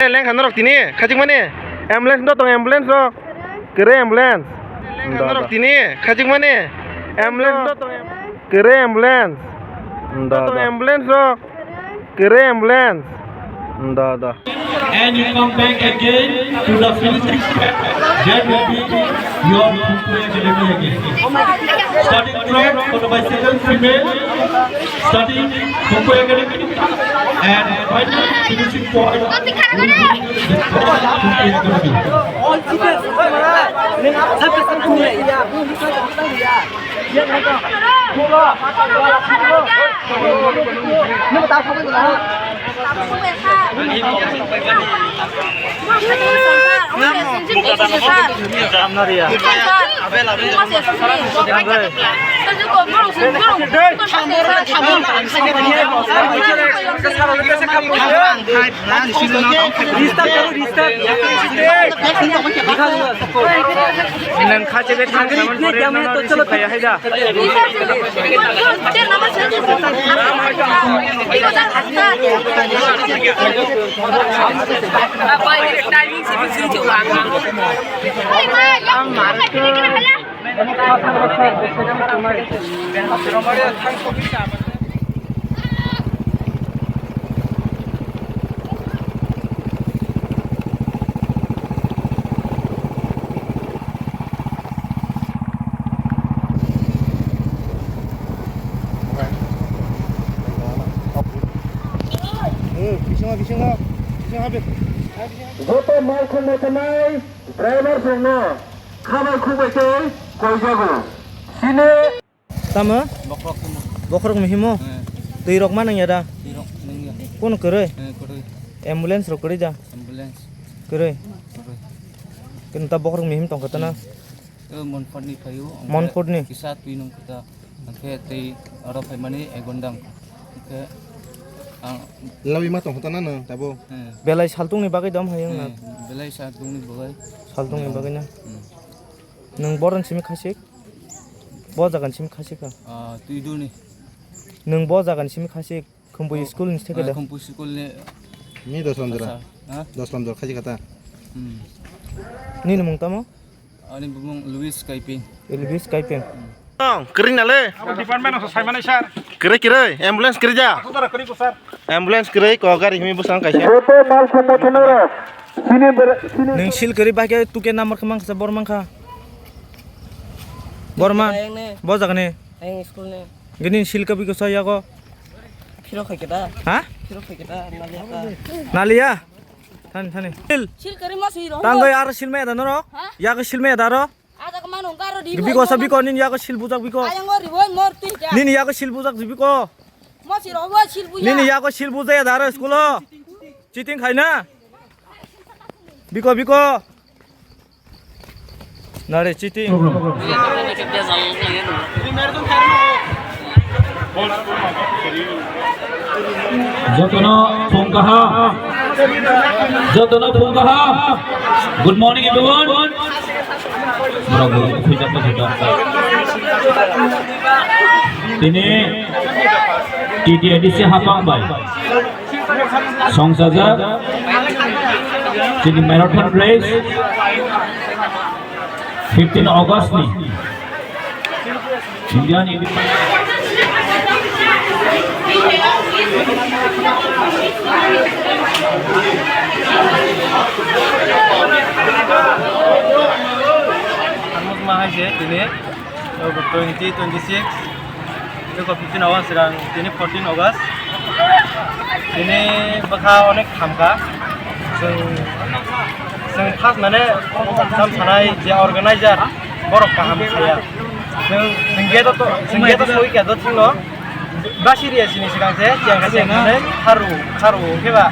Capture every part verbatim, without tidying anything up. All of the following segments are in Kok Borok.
Lengkha norok tini khachikmani. Ambulance no tong, ambulance rok. Kere ambulance. Lengkha norok tini khachikmani. Ambulance no tong. Kere ambulance. Da, da. Ambulance rok. Kere ambulance. Da, da. And you come back again to the field. That will be your Bhumpu Academy again. Starting from for the bicycle female, starting Bhumpu Academy, and final finishing point will be the Bhumpu Academy. Nang kha chebe thang naman pore nang receive kaya hai da. Joto mal khonai tongnai driver rokno khabai khukbai tei koijago. Sini Tamo? Bokhorok tamo. Bokhorok mihimo? Eh. Twi rok ma nangya da? Twi rok nangya. Kono kwrwi? Eh, kwrwi. Ambulance rok kwrwi da? Ambulance. Kwrwi? Kwrwi. Kini ta bokhorok mihim tongkha tana? Eh, Monfort ni phaio, onkhe Monfort ni? Kisa twi nung kota, onkhe tei oro phaimani ek gondang. Onkhe ang Lawi ma tongkha tana no tabo? Eh. Belai saltung ni bagwi dam hayang na? Eh, belai saltung ni bagwi. Saltung ni bagwi na? Hmm. Nwng boron simi khasik? Bo jagan simi khasik ka? Ah, twi duni. Nwng bo jagan simi khasik, Khumpui Oh, school ni theke ah, da? Khumpui school ni. Ni dos lamjora. Asa, ha? Dos lamjora khasik kata. Hmm. Nini mung tamo? Ani bumung Louis Kaiping. Louis Kaiping. Hmm. Tong, kering na le? Abo department o sai manai sir. Kere kere, ambulance kere ja. Aku tara kering ko sir. Ambulance kwrwi ko gari himi bwsang kaisa. Joto mal khonai tongnai rok. Sini ber-, sini Nwng sil kwrwi bai khe tuke number khe mankha bor mankha. Bor man. Ayang ne. Bo jaga ne. Ayang school ne. Gini sil kabi ko sa yago. Phiro khai keda. Ha? Phiro khai keda, naliya ka. Naliya. Thani, thani. Sil. Sil kwrwi ma sui ro. Tangoi aro sil me da noro. Ha? Yago sil me da ro. Aja kemana ungkar di. Biko sa biko nini yago sil bujak biko. Ayang gori boy mor tui ja. Nini yago sil bujak biko. Mo si ro boy sil buja. Nini yago sil bujaya daro school o. Cheating khaina. Biko biko. Nare cheating. Jotono phung kaham. Jotono phung kaham. Good morning, everyone. Borok bo thwijak paijak. Tini T T A D C hapang bai songsajak chini marathon race fifteen August ni. Indian Indi- Ang nukma hai se tini twenty twenty-six, tei fifteen August sigang tini fourteen August. Tini bwkha onek khamkha. Chwng, chwng first mane sam sanai je organizer borok kaham saya. Chwng, chwng gate to, chwng gate to soi kya do thangno. Basi riya sini sigang se, cheng ka cheng ne, kharu, kharu, khe ba.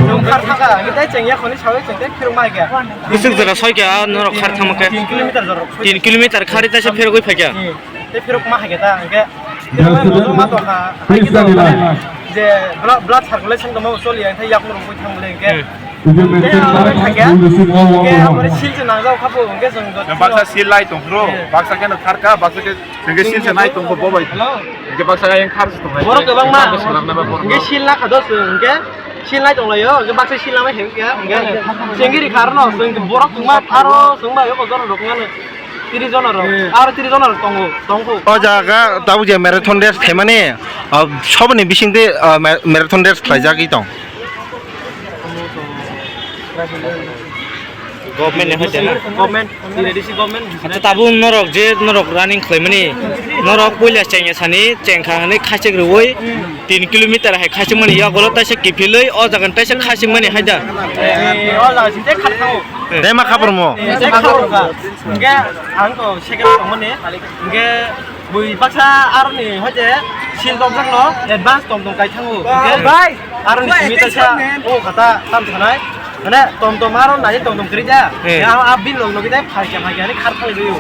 Chwng khar thaka, ngi tai cheng ya khoni sawi cheng tai phirok ma kya. Isuk jora soi kya, norok khar thangma khe. Tin kilometer jorok. Tin kilometer khari ta se phirok oi phakya. Tei phirok ma hai khe ta, hingke phirok ma to kha, hai khe to je blood, blood circulation tongma choli ya, hingke yakung rok bui thang bole hingke. Tei ang bai thang khe, hingke ang bai sil se nangjao kha bo, hingke chwng do. Baksa sil lai tong phro, baksa khe no khar kha, baksa khe hingke sil se nai tong kho bo bai. Hingke baksa khe khar se tong lai. Borok kwbangma, hingke sil na kha do chwng, hingke Silnai tonglaio, hwnkhe baksa silnamai hwnkhe, hwnkhe chengiri kharno, chwng borok tongma aro chwngba yobo jorok rok wngmano. Tiri jona rok, aro tiri jona rok tongo, tongkho. O jaga tabuk je marathon race khaimani, ah, soboni bisingtwi, ah, ma-, marathon race khlaijagwi tong. Government ni hoite na? Government, T D C government. Acha tabuk norok je norok running khlaimani, norok puila chengya sani, chengkha hwnwi khachek rwui tin kilometer hai khachek mani, yagolo taisa kiphilwi o jaga taisa khachek mani hai da. Eh, o jaga sinte khat thango. Dema khapormo. Eh, dema khapormo. Hwnkhe ang to second tongmani, hwnkhe bui baksa aroni hoite sil dokjakno advance tong tong kai thango. Hwnkhe bai. Aroni simi taisa o khata tam sanai. Mane tom tom aro nai tom tom kri ja. Eh. Ya a bin log logi dai phai kya phai kya ni khar phai liyo.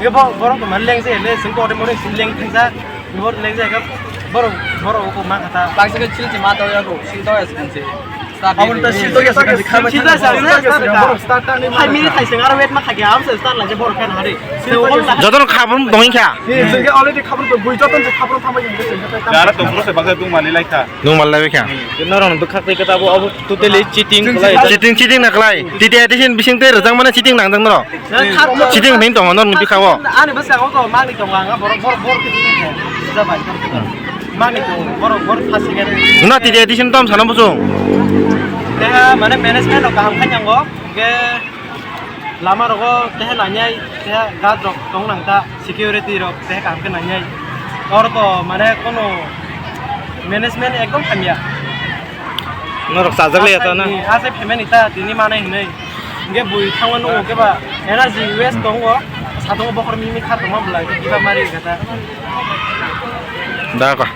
Ye bo borok to man leng se le sing ko de mo sing leng thang sa. Bor leng ja ka borok borok ko ma khata. Baksa ke chil chima to ya ko, sil to ya se kan se. Abon ta sil to ya se kan se. Sil to ya se kan se. Borok start ta ni. Hai mini thai sing aro wet ma kha kya am se start la je borok kan hari. Jotono khabrum dongin kha. Ni sing ke already khabrum to bui joton se khabrum thamai ni se. Jara to bro se baksa dung mali lai kha. Nung mal lai kha. Norok no bwkhak twi khe abo, abo totally cheating khlai. Cheating, cheating na khlai. T T A D C ni bising twi rwjak mani cheating nang jak norok. Cheating hwnwi tongo norok ni bwkha o. Ani bwskango to mangni tongo ang, borok, borok, borok khe cheating khe. Jabai. Mangni tongo, borok, borok first second. No T T A D C ni tom sana busung. Teha mane management rok kaham khai nyango. Hwnkhe lama rogo teha nanyai, teha guard rok tong nang ta, security rok teha kaham khe nanyai. Oro to mane kono management ekdom hamya. Norok chajak le yato na? Asai phaimani ta tini manai hinwi. Hwnkhe bui thangma nungo khe ba energy waste tongo. Satongo bokhor mimi kha tongma bwlai khe kiba mari kha ta. Da ka.